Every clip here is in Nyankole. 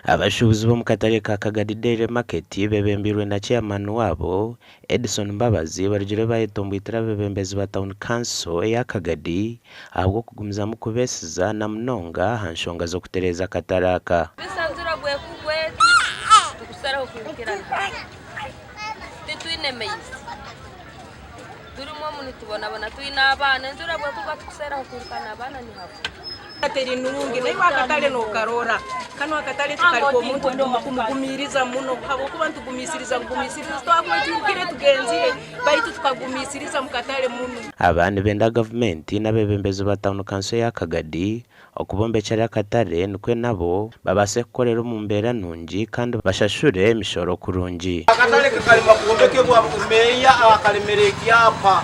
Abashuubuzi b'omu katare ka Kagadi Dairy Market bebembeirwe na Chairman waabo, Edson Mbabazi barugire bayetomboitera abebembezi ba Town Council eya Kagadi ahabw'okugumizamu kubeesiza na munonga aha nshonga z'okutereeza akatare aka. Bisanzura gwekugwa eti tukusaraho kwirukirana hati titwine maizi turimu omu nitubonabona twine abaana enjura bwekugwa tukuseraho kwirukana abaana nihagwa. Teri nungi naiwe akatale nokarora kanu akatale tikali k'omuntu kumugumiiriza muno habwokuba nitugumiisiriza bugumiisiriza twakuba twirukire tugenzire baitu tukagumiisiriza mu katale muno. Aba nibenda gavumenti n'abeebembezi ba tauni kanso ya Kagadi okubombekyera akatare nikwo nabo babaase kukorera omu mbeera nungi kandi bashashure emishoro kurungi. Akatale kakaremwa kwombekebwa meeya akalemera ekyapa.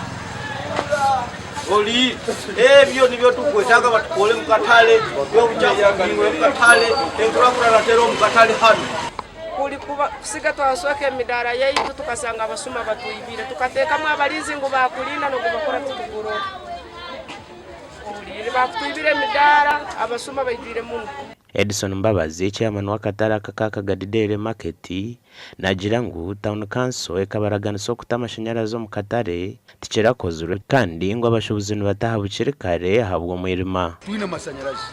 Oli ebyo nibyo tukwetaaga batukore omu katale, eby'obukyafu bibingwe omu katale, enkurakurana teri omu katale hanu. Kuri kuba kusiga twasweka emidaara yaitu tukasanga abasuma batwibire, tukateekamu abarinzi ngu baakurinda n'ogubakora titukurora. Ohuriire baakutwibire emidaara, abasuma baijwire muno. Edson Mbabazi, Chairman w'akatare aka aka Kagadi Dairy Market, Naagira ngu tauni kanso ekabaraganisa okuta amashanyarazi omu katare tikirakozirwe kandi ngu abashuubuzi nibataha bukiri kare ahabw'omwirima. Twine amashanyarazi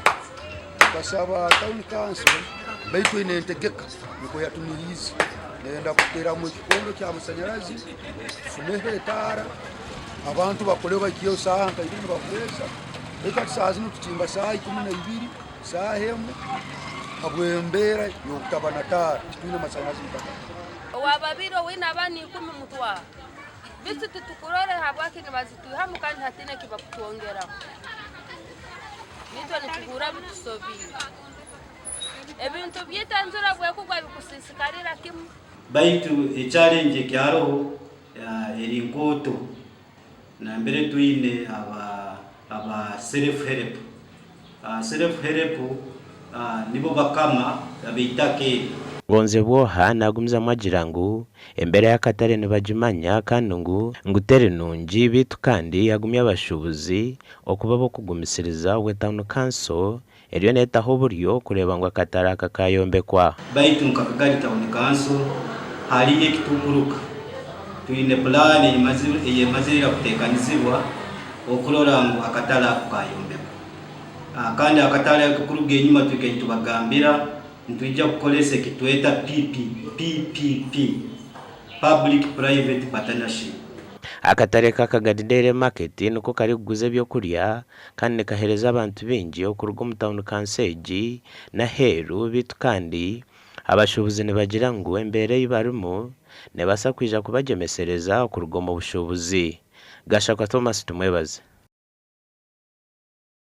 tukashaba tauni kanso baitu eine entegeka nikwo yatuniriize neyenda kuteramu ekikondo ky'amashanyarazi tufuneho etaara abantu bakore bahikyeho saaha nka ibiri nibakureesa baitu hati saaha zinu tukinga saaha 12 Saaha emwe habw'embeera y'obutaba na taara, titwine masanyarazi mu katare. Owababiri owine abaana ikumi mutwaro, beitu titukurora habwaki nibazitwihamu kandi hataine ekibakutwongeraho. Naitwe nituhurra bitusobiire. Ebintu byaitu enjura bwekugwa bikusiisikarira kimu. Baitu echallenge ekyaroho eri nkooto nambere twine aba aba self help. Self help nibo bakama abeitaka eri. Ngonzebwoha nagumizamu agira ngu embeera y'akatare nibagimanya kandi ngu ngu teri nungi beitu kandi yagumya abashuubuzi okuba ab'okugumisiriza obwe tauni kanso eriyo neetaho oburyo kureeba ngu akatare aka kaayombekwa. Baitu nka Kagari Town Council hariyo ekitukuruka. Twine pulaani eyemazire ira kuteekanizibwa okurora ngu akatare ako kayombekwa. Kandi akatare ako kuruga enyima twikaire nitubagambira nitwija kukoresa ekitweta PPP, Public Private Partnership. Akatare ka Kagadi Dairy Market niko karikuguza ebyokurya kandi nikaheereza abantu baingi okuruga omu tauni kanso egi n'aheeru beitu kandi abashuubuzi nibagira ngu embeera ei barimu neebaasa kwija kubagyemesereza okuruga omu bushuubuzi. Gashakwa Thomas Tumwebaze.